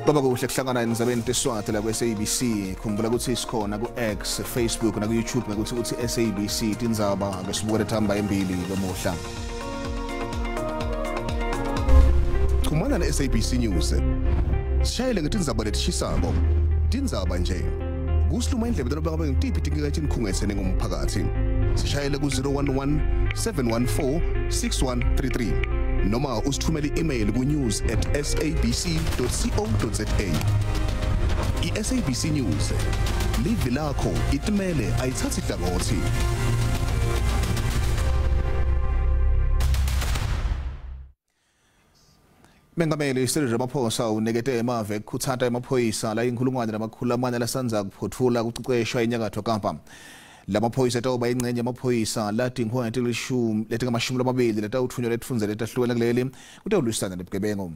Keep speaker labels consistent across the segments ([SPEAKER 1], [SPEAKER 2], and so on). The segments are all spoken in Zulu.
[SPEAKER 1] Baba kuhle kuhlangana endzabeni teSwati la ku-SABC. Khumbula ukuthi sikhona ku-X, Facebook na ku-YouTube ngekuthi uthi SABC tindzaba ake sibukele thamba embili lomuhla. Chumana ne-SABC News. Sishayele ngetindzaba letishisako. Tindzaba nje. Kusiluma indlebe tanoba ngabe ngitiphi tinkinga letikhungetsene ngumphakathi. Sishayele ku-011 714 6133. Noma usithumele i-email ku-news@sabc.co.za. I-SABC News, live lakho itimele ayithathi hlangothi. Mengameli Cyril Ramaphosa unikete emave ekukhutsata emaphoyisa la inkhulungwane namakhulu amane lasandza kuphothula kuceceshwa eNyakatfo Kapa. Lamaphoyisa atawuba ingcenye yamaphoyisa latinkhulungwane letingamashumi lamabili letawutfunywa letfundza letahlukene kuleli kutewulwisana nebugebengu.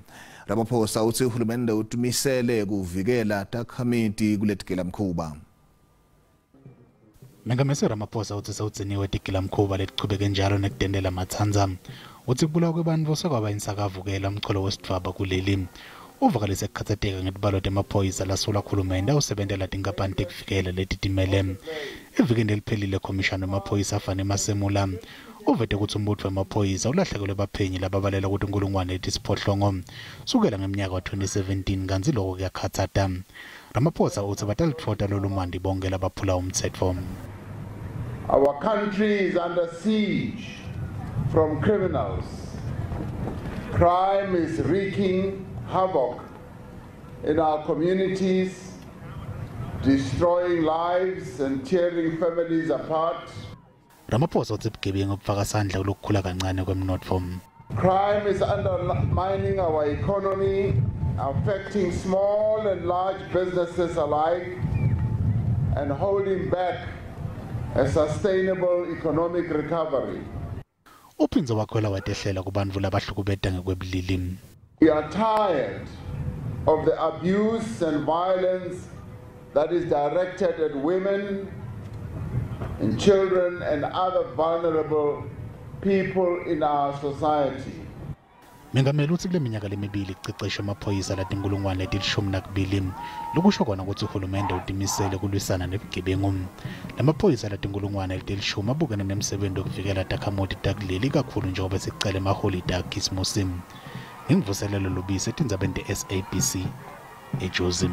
[SPEAKER 1] Ramaphosa utsi uhulumende utimisele kuvikela takhamiti kuletigilamkhuba.
[SPEAKER 2] Mengameli Ramaphosa utsi sewudziniwe tigilamkhuba letichubeke njalo nekutendela matsanza. Utsi kubulawa kwebantfu sekwaba insakavukela umcholo wesidvwaba kuleli. Uvakalise kukhatsateka ngetibalo temaphoyisa lasolwa hulumende awusebentela tinkampani tekuvikela letitimele. Evikini leliphelile khomishana wemaphoyisa Afane Masemula uvete kutsi umbutfo wemaphoyisa ulahlekelwe baphenyi lababalelwa kuti inkhulungwane letisiphohlongo sukela ngemnyaka wa-2017 kantsi loko kuyakhatsata. Ramaphosa utsi batalitfota lolumandi bonke labaphula umtsetfo.
[SPEAKER 3] Our country is under siege from criminals. Crime is wreaking havoc in our communities, destroying lives and tearing families apart.
[SPEAKER 2] Ramaphosa utsi bugebengu bufaka sandla kulokukhula kancane kwemnotfo.
[SPEAKER 3] Crime is undermining our economy, affecting small and large businesses alike, and holding back a sustainable economic recovery.
[SPEAKER 2] Uphindze wakhwela watehlela kubantfu labahlukubeta ngekwebulili.
[SPEAKER 3] We are tired of the abuse and violence that is directed at women and children and other vulnerable people in our society.
[SPEAKER 2] Mengameli utsi kule minyaka lemibili kuceceshwe emaphoyisa latinkhulungwane letilishumi-nakubili lokusho kona kutsi uhulumende utimisele kulwisana nebugebengu. Lamaphoyisa latinkhulungwane letilishumi abukene nemsebenti wekuvikela takhamuti takuleli kakhulu njengoba sekucala emaholide akhisimusi. Ngimvuselelo Lubisi etindzabeni te-SABC eJozi.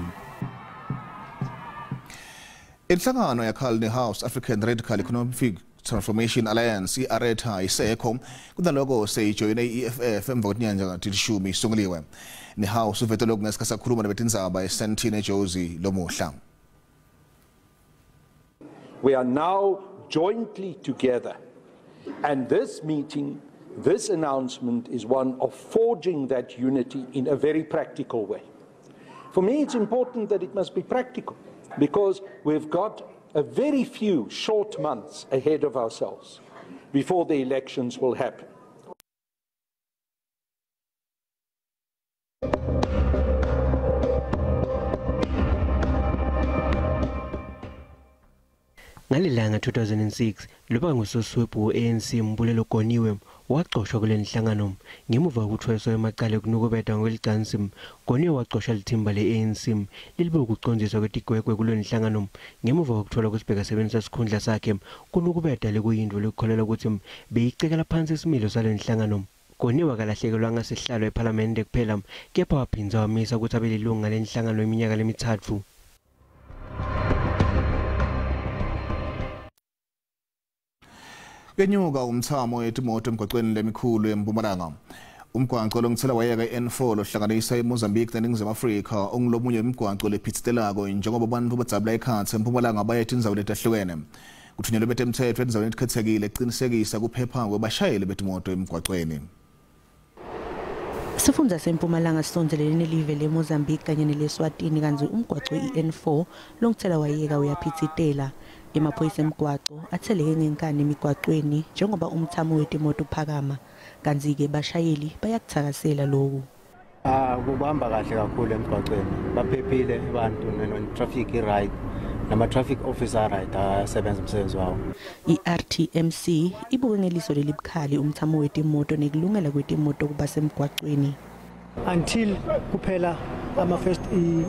[SPEAKER 1] Inhlangano yaCarl House African Radical Economic Transformation Alliance i-ARETA isekho kunaloko seyijoyine i-EFF emva kwetinyanga tilishumi isunguliwe. Nehouse uvete lokhu ngesikhathi sakhuluma nabetindzaba eSandton eJozi lomuhla.
[SPEAKER 4] We are now jointly together, and this meeting, this announcement is one of forging that unity in a very practical way. For me, it's important that it must be practical, because we've got a very few short months ahead of ourselves before the elections will happen.
[SPEAKER 5] Ngalelanga 2006 loba ngusoswebhu we-ANC Mbulelo Goniwe waxoshwa kule nhlangano ngemuva kokuthweswa emacala ekunukubetwa ngokwelicansi. Goniwe waxoshwa lithimba le-ANC lelibe ukucondziswa kwetigwegwe kule nhlangano ngemuva kokuthola kusibheka sebenzisa sikhundla sakhe kunukubeta lekuyintfo lekukholelwa ukuthi beyicekela phansi isimilo sale nhlangano. Goniwe akalahlekelwa ngasihlalo ephalamende kuphela kepha waphindza wamisa ukuthi abe lilunga lenhlangano iminyaka lemithathu.
[SPEAKER 1] Kenyuka umthamo yetimoto emgwaqweni lemikhulu eMpumalanga. Umgwaqo longithela wayeka i-N4 lohlanganisa iMozambique neNingizimu Afrika ongulomunye wemigwaqo lephitsitelako njengoba abantu badzabula ekhatsi eMpumalanga baye etindzaweni letahlukene. Kuthunyelwe betemthetho etindzaweni letikhethekile kucinisekisa kuphepha kwebashayeli betimoto emgwaqweni.
[SPEAKER 6] Sifundza seMpumalanga sisondzelene nelive leMozambique kanye neleSwatini kantsi umgwaqo i-N4 longithela wayeka uyaphitsitela. Emaphoyisa emgwaqo atheleke ngenkani emigwaqweni njengoba umthamo wetimoto uphakama kantsi-ke bashayeli bayakuthakasela loku.
[SPEAKER 7] Kuhamba kahle kakhulu emgwaqweni, baphephile abantu, ne-traffic i-right, nama-traffic officer right ayasebenza umsebenzi wawo.
[SPEAKER 6] I-RTMC ibuke ngeliso lelibukhali umthamo wetimoto nekulungela kwetimoto kuba semgwaqweni.
[SPEAKER 8] Until kuphela Ama first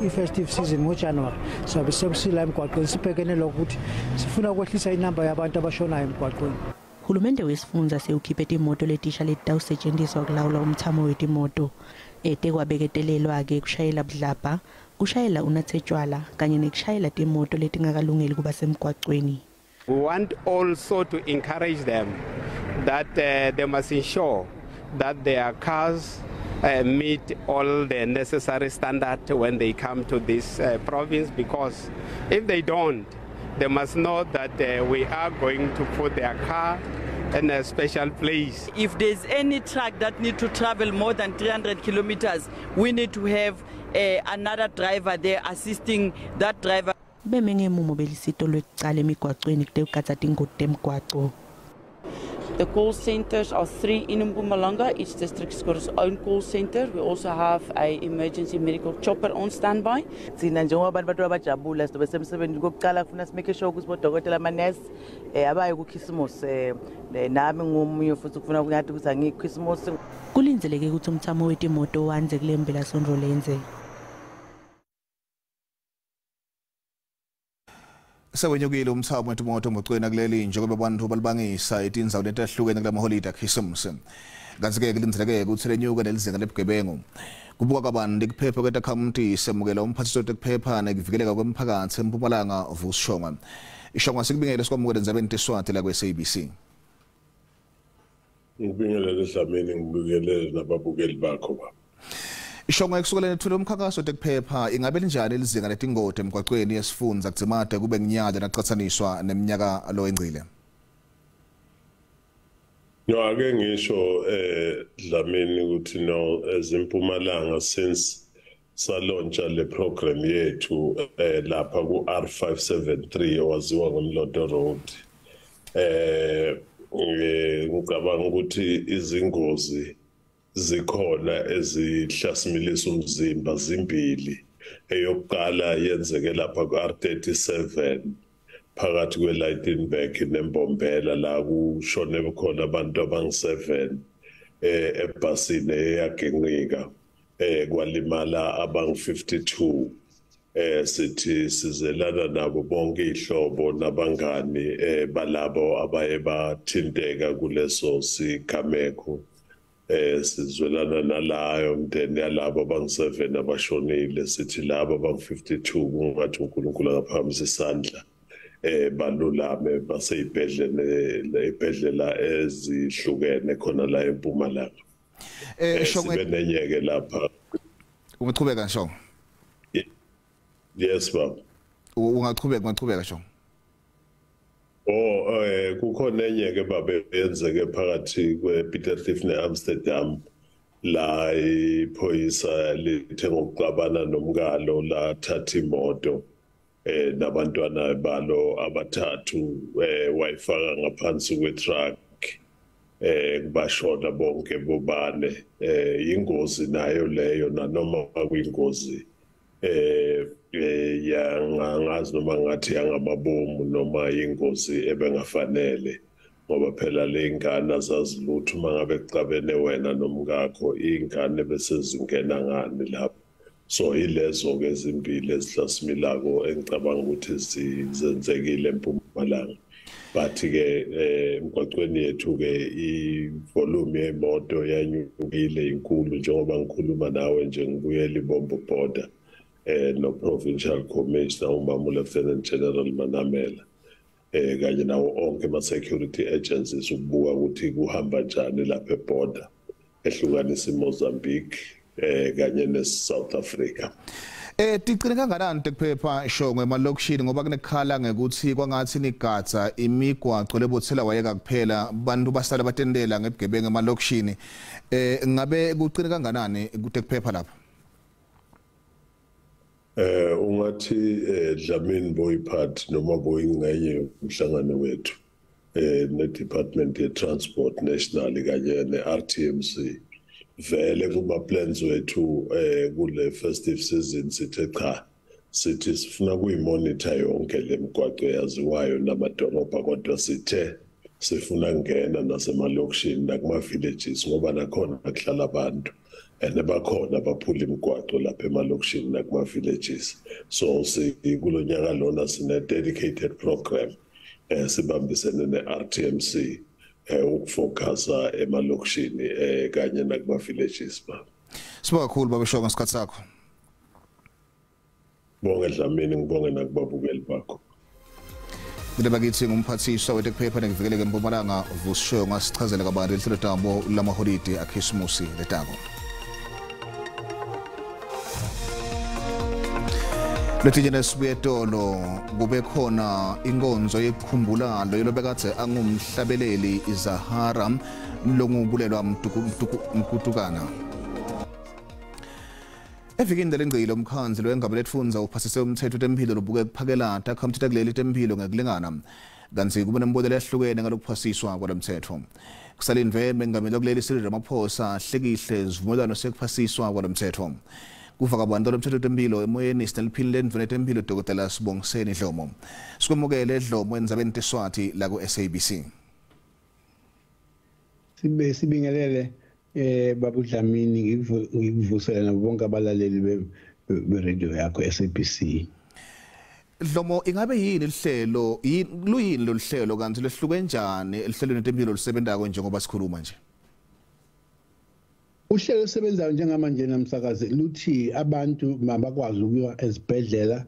[SPEAKER 8] i-festive season ngoJanuary so besebusila emgwaqweni sibhekene lokho ukuthi sifuna ukwehlisa inamba yabantu abashonayo emgwaqweni.
[SPEAKER 6] Hulumende wesifundza sewukhiphe timoto letisha letitawusetshenziswa kulawula umthamo wetimoto. Ete kwabeketelelwa-ke kushayela budlabha, kushayela unatse tshwala kanye nekushayela timoto letingakalungeli kuba semgwaqweni.
[SPEAKER 9] We want also to encourage them that they must ensure that their cars meet all the necessary standards when they come to this province, because if they don't, they must know that we are going to put their car in a special place.
[SPEAKER 10] If there's any truck that need to travel more than 300 kilometers, we need to have another driver there assisting that driver.
[SPEAKER 6] Beme ngemumo belisito lwekucala emigwaqweni kutewugadza tingoti temgwaco.
[SPEAKER 10] The call centers are 3 in Mpumalanga. Each district's got its own call center. We also have a emergency medical chopper on standby.
[SPEAKER 11] Thina njengoba abantu bantu abajabula sizobe semsebenzini kokuqala kufuna simake sure ukuthi bodokotela amanesi abaye kuChristmas nami ngomunye futhi kufuna kungathi ukuthi angiyiChristmas.
[SPEAKER 6] Kulindzeleke ukuthi umthamo wetimoto wandze kule mpelasonto lenze.
[SPEAKER 1] Sewenyukile umthamo wetimoto emgwaqweni kuleli njengoba abantu balibangisa etindzaweni letahlukene kulamaholide aKhisimusi. Kanti-ke kulindzeleke ukuthi lenyuke nelizinga lebugebengu. Kubuka kabanti kuphepha kwetakhamuti semukela umphathiswa wetekuphepha nekuvikeleka kwemphakathi eMpumalanga Vusi Shongwe. Ishongwe sikubingele sikwamukele endzabeni teSwati la kwe-SABC.
[SPEAKER 12] Ngibingelele Dlamini, ngibingelele nababukeli bakho baba.
[SPEAKER 1] Ishongwe kusukela nethule umkhankaso wetekuphepha ingabe linjani lizinga letingoti emgwaqweni yesifundza kudzimate kube nginyalo naqathaniswa neminyaka lo engcile?
[SPEAKER 12] No, ake ngisho Dlamini ukuthi no eZimpumalanga since salontsha le program yethu lapha ku R573 owaziwa ngoMlondo Road, ngicabanga ukuthi izingozi zikhona ezihlasimilisa umzimba zimbili. Eyokuqala yenzeke lapha ku-R37 phakathi kwe-Lydenburg neMbombela la kushone khona abantu abangu-7 ebhasini eyaginqika, kwalimala abangu-52. Sithi sizelana nabo bonke ihlobo nabangani balabo abaye bathinteka kuleso sigameko. Sizwelana nalayo umndeni yalabo abangu-7 abashonile, sithi labo abangu-52 kungathi uNkulunkulu angaphakamisa isandla balulame baseyibhedlela ezihlukene khona la eMpumalanga. Sibe nenyeke lapha.
[SPEAKER 1] Ungachubeka Shongwe?
[SPEAKER 12] Yes baba.
[SPEAKER 1] Ungachubeka Shongwe.
[SPEAKER 12] Oh, kukhona enye ke baba yenzeke phakathi kwePeter Retief neAmsterdam la iphoyisa lithe ngokuxabana nomkalo lathatha imoto nabantwana balo abathathu wayifaka ngaphansi kwetruck, kubashona bonke bobane. Ingozi nayo leyo, nanoma kuyingozi yangazi noma ngathi yangamabomu noma ingozi ebengafanele, ngoba phela le ingane azazilutho uma ngabe kuxabene wena nomkakho, ingane bese zingena ngani lapho. So ilezo ke ezimbili ezihlasimilako engicabanga ukuthi zenzekile eMpumalanga. But ke emgwaqweni yethu ke ivolume yemoto yanyukile inkulu, njengoba ngikhuluma nawe nje ngibuyela iBombo border no Provincial Commissioner umama Lieutenant General Manamela kanye nawo onke ama security agencies ukubuka ukuthi kuhamba njani lapha eborder ehlukanisa iMozambique kanye neSouth Africa.
[SPEAKER 1] Ticine kangakanani tekuphepha Shongwe emalokishini, ngoba kunekhala ngekuthi kwangathi nigadza imigwaco lebotsela wayeka kuphela bantu basala batendela ngebugebengu emalokishini, ngabe kucine kanganani kutekuphepha lapha?
[SPEAKER 12] Ungathi Dlamini boyipart noma boyingxenye umhlangano wethu ne-Department ye-Transport National kanye ne-RTMC vele kuma plans wethu kule festive season sithe cha, sithi sifuna kuyimonitor yonke le migwaqo yaziwayo namadolobha, kodwa sithe Sifuna kungena nasemalokishini nakuma-villages ngoba nakhona kuhlala abantu and bakhona abaphula imigwaqo lapha emalokishini nakuma-villages. So kulo nyaka lona sine-dedicated program sibambisene ne-RTMC ukufocusa emalokishini kanye nakuma-villages.
[SPEAKER 1] Sibonga kakhulu Baba Shongwe ngesikhathi sakho.
[SPEAKER 12] Bonke Dlamini, ngibonge nakubabukeli bakho.
[SPEAKER 1] Bakithi ngumphathiswa wetekuphepha nekuvikeleka eMpumalanga Vusi Shongwe asichazele kabanti lihlelo tabo lamaholidi akhisimusi letako. Letinye nesibuyetolo kube khona inkonzo yekukhumbula loyo lobekadze angumhlabeleli Zahara longubulelwa Mkutukana. Evikini lengcilo umkhandlu lwengamele etfunza uphasise umthetho wetempilo lobuke kuphakela takhamthetha kuleli tempilo ngekulingana kantsi kube nemibono leyahlukene ngalokuphasiswa kwalomthetho. Kusalindvwe mengameli kuleli Cyril Ramaphosa hlekihle isivumelwano sekuphasiswa kwalomthetho. Kuva kabantu lomthetho wetempilo emoyeni sineliphini lendvuna yetempilo Dr. Sibongiseni Dhlomo. Sikwemukele Dhlomo endzabeni teSwati la ku SABC.
[SPEAKER 13] Sibingelele Babu Dlamini, ngikuvusela nabo bonke abalaleli be-radio yakho SABC.
[SPEAKER 1] Dhlomo, ingabe yini lihlelo luyini lolu hlelo kanti lehluke njani elihlelweni lempilo olusebenzako njengoba sikhuluma nje?
[SPEAKER 13] Uhlelo olusebenzayo njengamanje namsakazi luthi abantu mabakwazi ukuya ezibhedlela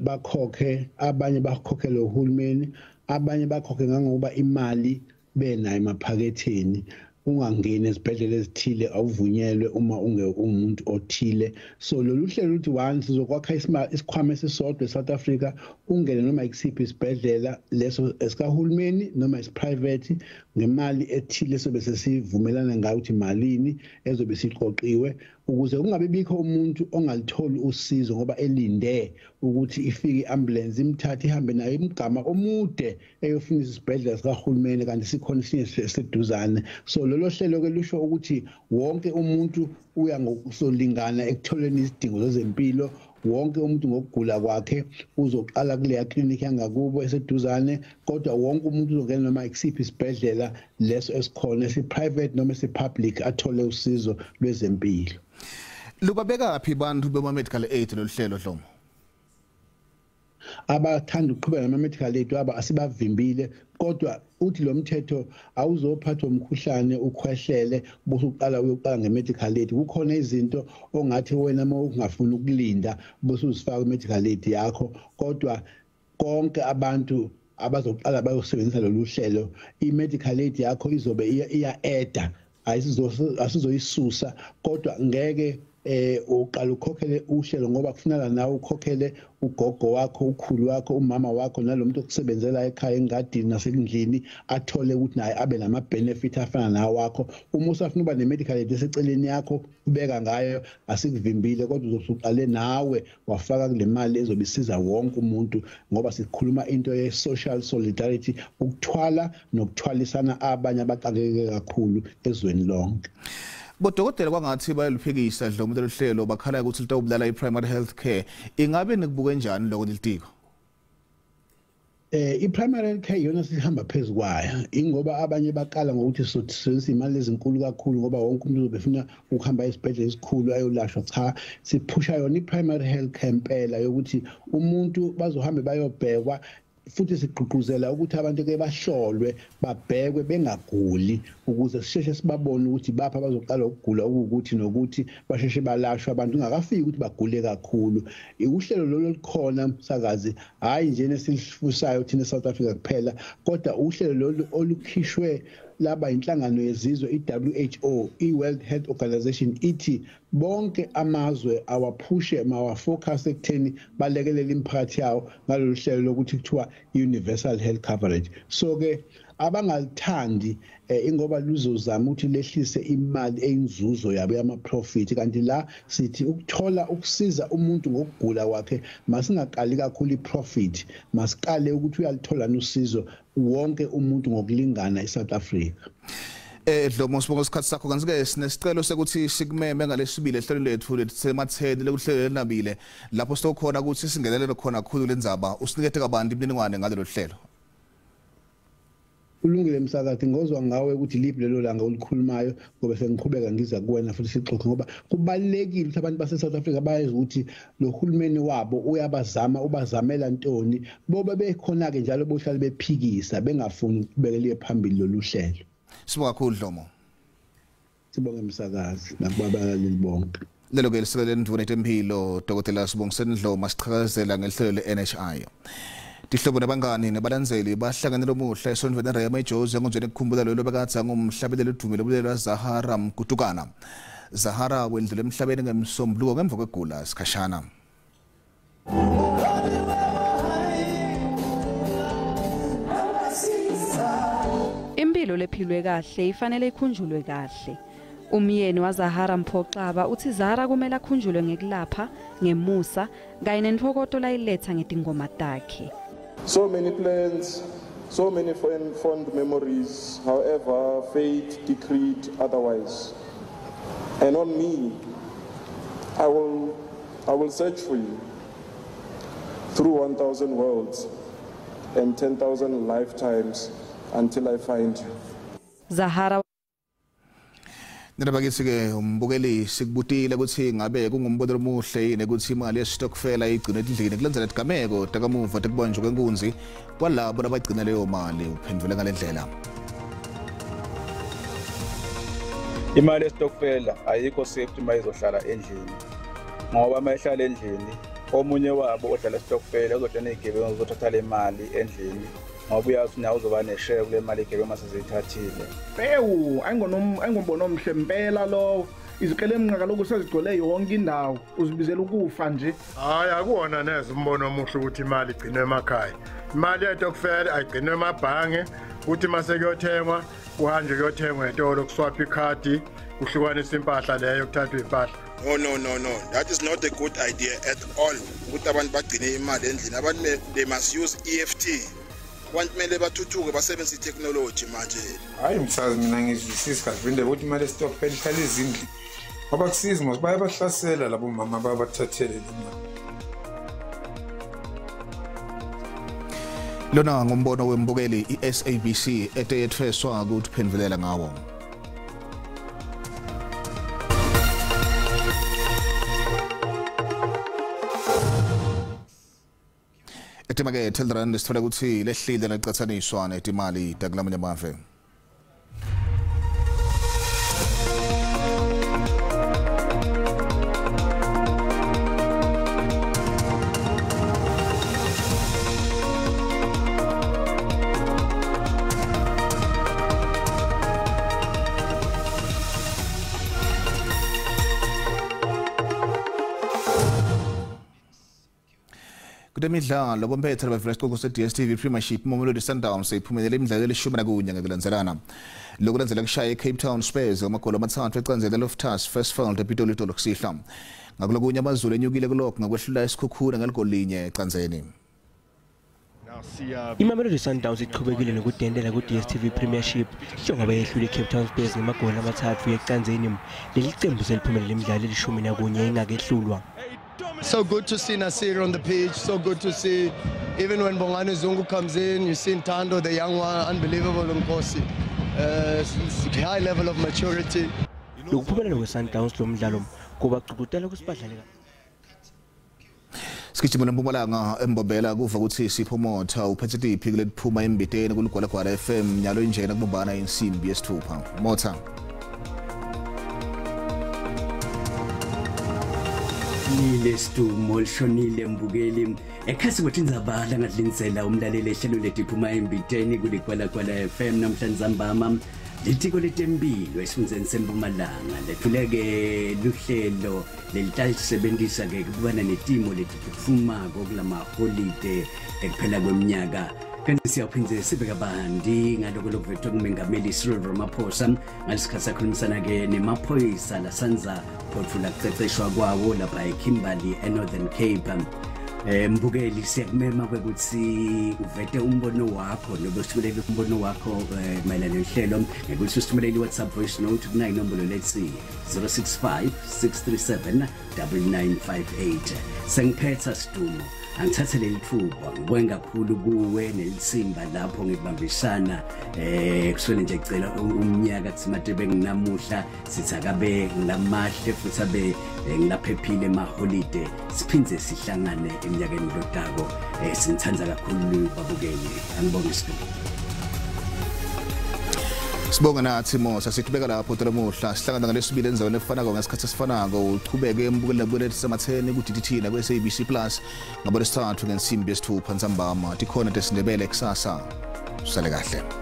[SPEAKER 13] bakhokhe, abanye bakhokhele uhulumeni, abanye bakhokhe ngangokuba imali benayo emaphaketheni. Ungangeni ezibhedlela ezithile awuvunyelwe uma ungumuntu othile. So lolu hlelo luthi once sizokwakha isikhwama esisodwa eSouth Africa, ungene noma ikusiphi isibhedlela leso esikahulumeni noma isiprivate ngemali ethile sobe sesivumelana ngayo ukuthi malini ezobe siqoqiwe, ukuze kungabe bikho umuntu ongalitholi usizo ngoba elinde ukuthi ifike iambulance imthathe ihambe nayo imgama omude eyofuna isibhedlela sikahulumeni kanti sikhona esinye eseduzane. So lolo hlelo ke lusho ukuthi wonke umuntu uya ngokusolingana ekutholeni izidingo zezempilo. Wonke umuntu ngokugula kwakhe uzoqala kuleya clinic yangakubo eseduzane, kodwa wonke umuntu uzongena noma ikusiphi isibhedlela leso esikhona esi-private noma esi-public athole usizo lwezempilo.
[SPEAKER 1] Lubabeka phi bantu bema-medical aid lolu hlelo Dhlomo?
[SPEAKER 13] Abathanda ukuqhubeka nama-medical aid aba asibavimbile, kodwa uthi lo mthetho awuzophathwa umkhuhlane ukhwehlele bese uqala uyoqala nge-medical aid. Kukhona izinto ongathi wena uma ungafuni ukulinda bese uzifaka ku-medical aid yakho, kodwa konke abantu abazoqala bayosebenzisa lolu hlelo i-medical aid yakho izobe iya-eda, asizoyisusa, kodwa ngeke uqala ukhokhele uhlelo ngoba kufuneka nawe ukhokhele ugogo wakho, ukhulu wakho, umama wakho nalomuntu okusebenzela ekhaya engadini nasendlini athole ukuthi naye abe nama benefit afana nawe wakho. Uma usafuna uba ne-medical aid eseceleni yakho ubeka ngayo asikuvimbile, kodwa uzosuqale nawe wafaka kule mali ezobe isiza wonke umuntu, ngoba sikhuluma into ye-social solidarity, ukuthwala nokuthwalisana abanye abaxakeke kakhulu ezweni lonke.
[SPEAKER 1] Bodokotela kwangathi bayaluphikisa Dhlomo lolu hlelo, bakhala ukuthi litawubulala i-primary health care. Ingabe nikubuke njani lokho lelitiko?
[SPEAKER 13] I-primary health care yona sihamba phezu kwayo, ingoba abanye baqala ngokuthi sisebenzisa imali ezinkulu kakhulu ngoba wonke umuntu uzobe efuna ukuhamba esibhedlela esikhulu ayolashwa. Cha, siphusha yona i-primary health care impela yokuthi umuntu bazohambe bayobhekwa, futhi sigqugquzela ukuthi abantu ke bahlolwe babhekwe bengaguli ukuze sisheshe sibabone ukuthi bapha bazoqala ukugula okuwukuthi nokuthi basheshe balashwe abantu ungakafiki ukuthi bagule kakhulu. Uhlelo lolu olukhona msakazi hhayi nje nesilifusayo thina eSouth Africa kuphela, kodwa uhlelo lolu olukhishwe laba inhlangano yezizwe i-WHO, i-World Health Organization, ithi bonke amazwe awaphushe mawafocus ekutheni balekelele imiphakathi yawo ngalolu hlelo lokuthi kuthiwa universal health coverage. So ke abangalithandi ingoba luzozama ukuthi lehlise imali eyinzuzo yabo yama-profit, kanti la sithi ukuthola ukusiza umuntu ngokugula kwakhe masingaqali kakhulu i-profit, masiqale ukuthi uyalithola usizo wonke umuntu ngokulingana eSouth Africa.
[SPEAKER 1] Dhlomo, sibonga isikhathi sakho. Kanti ke sinesicelo sekuthi sikumeme ngalesibili ehlelweni lethu letsematheni lekuhlelo lenabile lapho sitokhona ukuthi singenelele khona kakhulu lendzaba, usinikete kabanti imininingwane ngalelo hlelo.
[SPEAKER 13] Ulungile msakazi, ngozwa ngawe ukuthi liphi lelo langa olikhulumayo, ngoba sengiqhubeka ngiza kuwena futhi sixoxe, ngoba kubalulekile ukuthi abantu base South Africa bayazi ukuthi lo hulumeni wabo uyabazama, ubazamela ntoni. Bobe bekhona ke njalo bohlale bephikisa bengafuni ukubekeliye phambili lolu hlelo.
[SPEAKER 1] Sibonga kakhulu Dlomo.
[SPEAKER 13] Sibonge msakazi nakubalaleli bonke.
[SPEAKER 1] Lelo ke lisekela indvuna yetemphilo Dr. Sibongiseni Dhlomo sichazela ngehlelo le-NHI. Tihlobo nabangani nabalandzeli bahlanganela omuhla esontfweni eRema eJozi enkonzweni ekukhumbula lolo bekadza ngumhlabeleli odumile obulelwa Zahara Mkutukana. Zahara wendlule emhlabeni ngemsombuluko ngemva kwegula sikhashana.
[SPEAKER 14] Impilo lephilwe kahle ifanele ikhunjulwe kahle. Umyeni waZahara Mphoxaba uthi Zahara kumele akhunjulwe ngekulapha, ngemusa kanye nentfokoto layiletha ngetingoma takhe.
[SPEAKER 15] So many plans, so many fond memories, however, fate decreed otherwise. And on me, I will search for you through 1,000 worlds and 10,000 lifetimes until I find you.
[SPEAKER 14] Zahara
[SPEAKER 1] Nirabakithi ke umbukeli sikubutile ukuthi ngabe kungumbono omuhle yini ukuthi imali yesitokfela igcine endlini kulandzela tigameko takamuva tekubanjwa kwenkunzi kwalabo labagcina leyo mali. Uphendvule ngalendlela.
[SPEAKER 16] Imali yesitokfela ayikho safety uma izohlala endlini, ngoba uma ihlala endlini omunye wabo odlala isitokfela uzotshena izigebengu uzothatha le mali endlini, ngoba uyazi nawe uzoba neshare kule mali igebengu maseziyithathile.
[SPEAKER 17] Ewu, ayingombono omhle impela lowo. Izikrelemnqa kaloku sezigcwele yonke indawo, uzibizela ukufa nje.
[SPEAKER 18] Hayi, akuwona neze umbono omuhle ukuthi imali igcinwe emakhaya. Imali yetokfela ayigcinwe emabhange, kuthi mase kuyothengwa kuhanjwe kuyothengwa etolo, kuswapha ikhadi, kuhlukaniswe impahla leyo, kuthathwe impahla.
[SPEAKER 19] No, that is not a good idea at all. Ukuthi abantu bagcine imali endlini, abantu they must use EFT. Abantu kumele bathuthuke basebenzise i-technology manje.
[SPEAKER 20] Hayi msazi, mina ngizwisisi kahle indaba ukuthi imali yesitokfela ihlala ezindlini. Ngoba kusizi mos bayabahlasela labo mama bayabathathele le mali.
[SPEAKER 1] Lona ngumbono wembukeli i-SABC eteyethweswa ukuphendvulela ngawo. Etimake Telrand sithola ukuthi lehlile naqathaniswa netimali takulamanye amave. Kutemidlalo bomphetha bavula isicoco se-DStv Premiership Mamelodi Sundowns iphumelele imidlalo eli-11 ngekulandzelana. Lokhu kulandzela kushaya i-Cape Town Spurs ngamagoli 3 ecanzeni leLoftus Versfeld ePitoli itolo kusihlwa. Ngakulokunye AmaZulu enyukile kulokhu ngakwehlula iSikhukhune ngeligoli linye ecanzeni.
[SPEAKER 5] IMamelodi Sundowns iqhubekile nokudendela ku-DStv Premiership njengoba yehlule i-Cape Town Spurs ngamagoli 3 ecanzeni. Leli qembu seliphumelele imidlalo eli-11 ingakehlulwa.
[SPEAKER 21] So good to see Nasir on the pitch, so good to see, even when Bongani Zungu comes in, you see Ntando, the young one, unbelievable Nkosi. High level of maturity.
[SPEAKER 5] Lokuphumelela kwe-Sundowns lo mdlalo kubagqugqutela ukuthi badlale.
[SPEAKER 1] Sigijima noMpumalanga eMbombela kuva ukuthi Sipho Motha uphethe tiphi kuleliphuma embiteni kuligwalagwala FM nyalo injena kubumbana insimbi yesithupha. Motha.
[SPEAKER 22] Lesidumo lishonile mbukeli ekhasi ukuthi indzaba langadlinisela umlaleli ehlelo letiphuma embiteni kuligwalagwala FM namhlanje ntambama. Litiko letempilo esifundzeni seMpumalanga lethuleke luhlelo lelitalisebenzisa ke kubana netimo letiphuphumako kulamaholide ekuphela kweminyaka. Kanti siyaphindze sibe kabanti ngaloko lokuvetwe ngumengameli Cyril Ramaphosa ngalesikhathi sakhulumisana-ke nemaphoyisa lasandza photfula kuceceshwa kwawo lapha eKimberley eNorthern Cape. Mbukeli, siyakumema kwekuthi uvete umbono wakho nobe usithumelele umbono wakho mayelana nehlelo ngekuthi usithumelele i-WhatsApp voice note kunayinombolo letsi 065 637 9958. Sengiphetha Sidumo, angithathe leli thuba ngibonge kakhulu kuwe nelitsimba lapho ngikubambisana. Kuswele nje kucela umnyaka kuthi benginamuhla sithi akabe ngilamahle futhi abe ngilaphephile emaholide, siphindze sihlangane eminyakeni lotako. Sinithanda kakhulu babukeli, angibonge Sidumo.
[SPEAKER 1] Sibonga nathi Musa, sithubeka lapho namuhla, sihlangana ngalesibili enzaweni efanako ngesikhathi esifanako. Uchubeke embukeli nakulethi sematheni ku-DTT nakwe-SABC Plus ngabo lesithathu ngensimbi yesithupha ntsambama. Tikhona tesiNdebele kusasa. Usale kahle.